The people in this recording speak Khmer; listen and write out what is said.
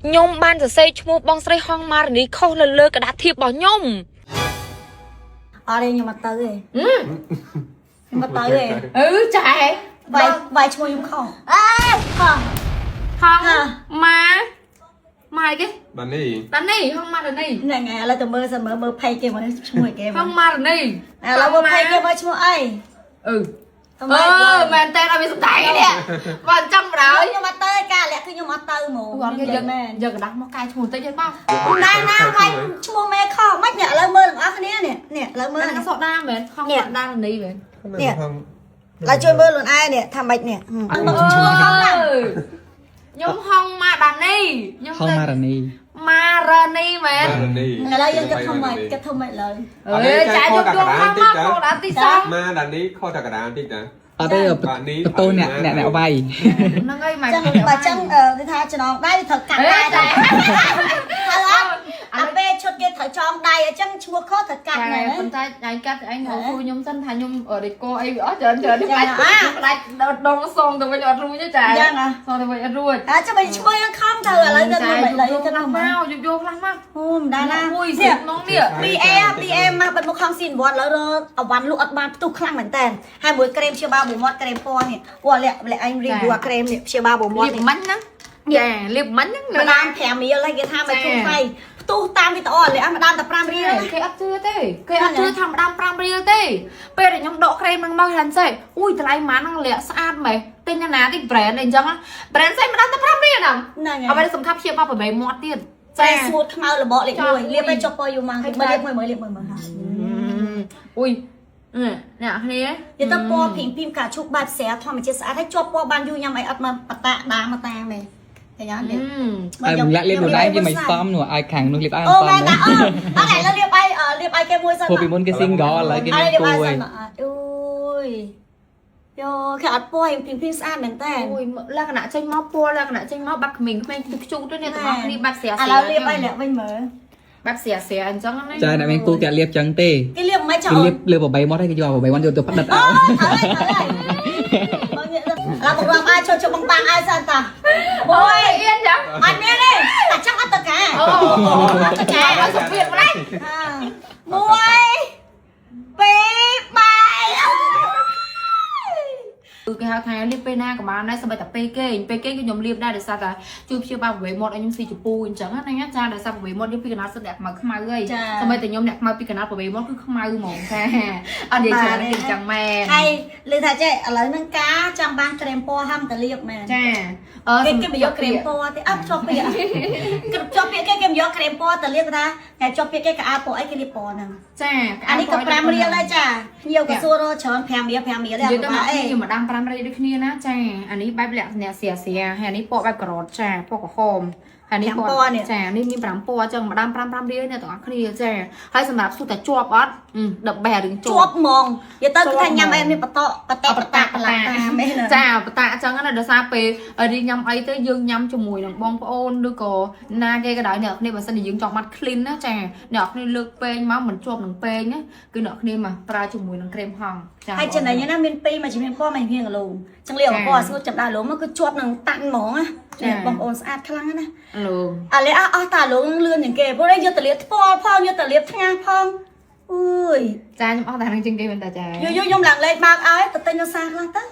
ខ្ញុំបានសរសេរឈ្មោះបងស្រីហងម៉ារនីខុសនៅលើกระดาษធៀបរបស់ខ្ញុំ អត់ទេខ្ញុំអត់ទៅទេខ្ញុំអត់ទៅទេ អឺចែ វាយវាយឈ្មោះខ្ញុំខុសអេខុស ហងម៉ាម៉ាអីគេ ដានី តានីហងម៉ារនី ហ្នឹងហើយឥឡូវទៅមើលសិនមើលមើលផេកគេមើលឈ្មោះគេ ហងម៉ារនី ឥឡូវមើលផេកគេមើលឈ្មោះអី អឺ ទៅ អឺមែនតើអត់មានសំដែងនេះបើចង់បណ្ដោយ ខ្ញុំអត់ទៅការលាក់គឺខ្ញុំអត់ទៅហ្មង គាត់គេយក មែន យកกระดาษមកកែឈ្មោះតិចទេបង ណាណាវាយឈ្មោះមេខុសមិននេះឥឡូវមើលទាំងអស់គ្នានេះនេះឥឡូវមើល អាហ្នឹងសូដាមែនហងដារនីមែន នេះ ឡើយជួយមើលខ្លួនឯងនេះថាម៉េចនេះមើលឈ្មោះខុសណា ខ្ញុំហងម៉ាដានីខ្ញុំ ហងម៉ារ៉ានី ម៉ារនីមែន ម៉ារនី ឥឡូវយើងគិតធ្វើម៉េចគិតធ្វើម៉េចឡើយ អើចាយកយកមកមកខោដល់ទីសង ម៉ាដានីខុសតែកដាលតិចណា អត់ទេបន្ទោអ្នកអ្នកអ្នកវាយ ហ្នឹងហើយម៉ែ ចឹងបើចឹងគេថាចំណងដៃត្រូវកាត់ដៃត្រូវអត់អាពេលឈុតគេត្រូវចងដៃអញ្ចឹងឈ្មោះខុសត្រូវកាត់ តែ មែន ប៉ុន្តែឯងកាត់ឯងមកជួយខ្ញុំសិនថាខ្ញុំរេកអីវាអស់ច្រើនច្រើនផ្ដាច់ផ្ដាច់ដងសងទៅវិញអត់រួចទេចាសងទៅវិញអត់រួច អើចាំបើឈ្មោះយើងខំទៅឥឡូវទៅមើលឥឡូវ យក ទៅ ខ្លះ មើល មកយកយកខ្លះមក អូមិនដែរណា មួយសិននងនេះ BA BA មកបិទមុខខំស៊ីនវត្តឡើយរកអវ៉ាន់លក់អត់បានផ្ទុះខ្លាំងមែនតើហើយមួយក្រែមព្យាបាលបូមាត់ក្រែមពណ៌នេះអូលាក់លាក់ឯង review អាក្រែមនេះព្យាបាលបូមាត់ លាប នេះ មិញហ្នឹងចាលាបមិញហ្នឹង ម្ដាម5រៀលហើយគេថាមិនធូរថ្លៃផ្ទុះតាមវីដេអូលាក់ម្ដាមតែ5រៀល គេអត់ជឿទេគេអត់ជឿថាម្ដាម5រៀលទេពេលដែលខ្ញុំដកក្រែមហ្នឹងមកហាន់សេអ៊ុយតម្លៃម៉ានហ្នឹងលាក់ស្អាតម៉េះទិញណាទី brand អីចឹង brand សេម្ដាមតែ5រៀលហ្នឹង ហ្នឹង អ្វី ហើយ ដែលសំខាន់ព្យាបាលប្រមេមាត់ទៀត តែស្ងួតខ្មៅរបកលេខ1លាបឲ្យចុះពណ៌យូរម៉ាងមើលលាបមួយមើលលាបមួយមើលហា អ៊ុយអ្នកគ្នា និយាយទៅពណ៌ភីងភីមកាឈូកបែបស្រាធម្មជាតិស្អាតហើយជាប់ពណ៌បានយូរញ៉ាំអីអត់មកបតាដាមកតាមទេឃើញអត់នេះ ឲ្យម្លាក់លាបនោះដែរវាមិនសមនោះឲ្យខាងនោះលាបឲ្យ អូ សម មែនតាអូអត់ឥឡូវលាបឲ្យលាបឲ្យគេមួយសិន ព្រោះពីមុនគេ single ឥឡូវគេមាន អត់លាប គូហើយ ឲ្យសិនអូយយោគេអត់ពណ៌ភីងភីមស្អាតមែនតើ អូយលក្ខណៈចេញមកពណ៌លក្ខណៈចេញមកបាត់ក្មេងក្មេងខ្ជូតទៅនេះទាំងអស់គ្នាបាត់ស្រា ឥឡូវលាបឲ្យលាក់វិញមើល បាត់ស្រាស្រាអញ្ចឹងណា ចាអ្នកមានគូគេអត់លាបចឹងទេ គេលាបមិនចោល គេលាបលើបបីមាត់ហើយគេយកបបីមាត់យកទៅផ្ដិត អូ ឲ្យ ត្រូវហើយត្រូវហើយបងនិយាយឡើយបងរំឲ្យចូលជុំបងបាំងឲ្យសិនតា អូយអៀនចឹង អត់មានទេតែចឹងអត់តកា អូ អត់តកា ឲ្យសុភាពម្លេះ មួយពីរបី គឺគេហៅថាលាបពេលណាក៏បានដែរសម្បីតែពេលគេងពេលគេងគឺខ្ញុំលាបដែរដោយសារតែជួយព្យាបាលប្រវេមាត់ឲ្យខ្ញុំស៊ីជពូអញ្ចឹងណាចាដោយសារប្រវេមាត់ខ្ញុំពីកណ្ដាលសិតអ្នកខ្មៅខ្មៅហីសម្បីតែខ្ញុំអ្នកខ្មៅពីកណ្ដាលប្រវេមាត់គឺខ្មៅហ្មងចាអត់និយាយច្រើនទេអញ្ចឹងមែន ហើយឮថាចេះឥឡូវហ្នឹងការចង់បានក្រែមពណ៌ហាំតលាបមែន ចាអឺ គេគេមិនយកក្រែមពណ៌ទេអត់ជាប់ពាក្យគេជាប់ពាក្យគេគេមិនយកក្រែមពណ៌តលាបថាតែជាប់ពាក្យគេកៅអៅពណ៌អីគេលាបពណ៌ហ្នឹង ចា អានេះក៏5រៀលដែរចាភ្ញៀវក៏សួររកច្រើន5រៀល5រៀលដែរ និយាយទៅមក អី គ្នាម្ដាម5រៀលដូចគ្នាណាចាអានេះបែបលក្ខណៈស្រាស្រាហើយអានេះពណ៌បែបការ៉ុតចាពណ៌ក្រហមហើយនេះពណ៌ចានេះមាន5ពណ៌អញ្ចឹងម្ដាម5 5រៀលអ្នកទាំងអស់គ្នាចាហើយសម្រាប់សុទ្ធតែជាប់អត់ដបេះរឿងជា ជា ប់ ប់ហ្មងនិយាយទៅគឺថាញ៉ាំអីមានបតកបតបតាបឡាតាមអីណា ចាបតាអញ្ចឹងណាដោយសារពេលរៀនញ៉ាំអីទៅយើងញ៉ាំជាមួយនឹងបងប្អូនឬក៏ណាគេក៏ដោយអ្នកគ្នាបើសិនជាយើងចង់បាត់ clean ណាចាអ្នកគ្នាលើកពេងមកមិនជាប់នឹងពេងណាគឺអ្នកគ្នាមកប្រើជាមួយនឹងក្រែមហងចា ហើយចំណេញណាមានពីរមួយជំនាញពណ៌មួយជំនាញកលូចឹងលាបពណ៌ស្ងួតចំដៅលូមកគឺជាប់នឹងតាន់ហ្មងណាបងប្អូនស្អាតខ្លាំងណា លង អាលេអស់តាលងលឿនជាងគេព្រោះយកទៅលាបថ្ពាល់ផងយកទៅលាបថ្ងាសផងអើយ ចាខ្ញុំអស់តែនឹងជាងគេមែនតាចា យូរយូរខ្ញុំឡើងលេខបើកឲ្យទៅទិញនៅសាខ្លះទៅ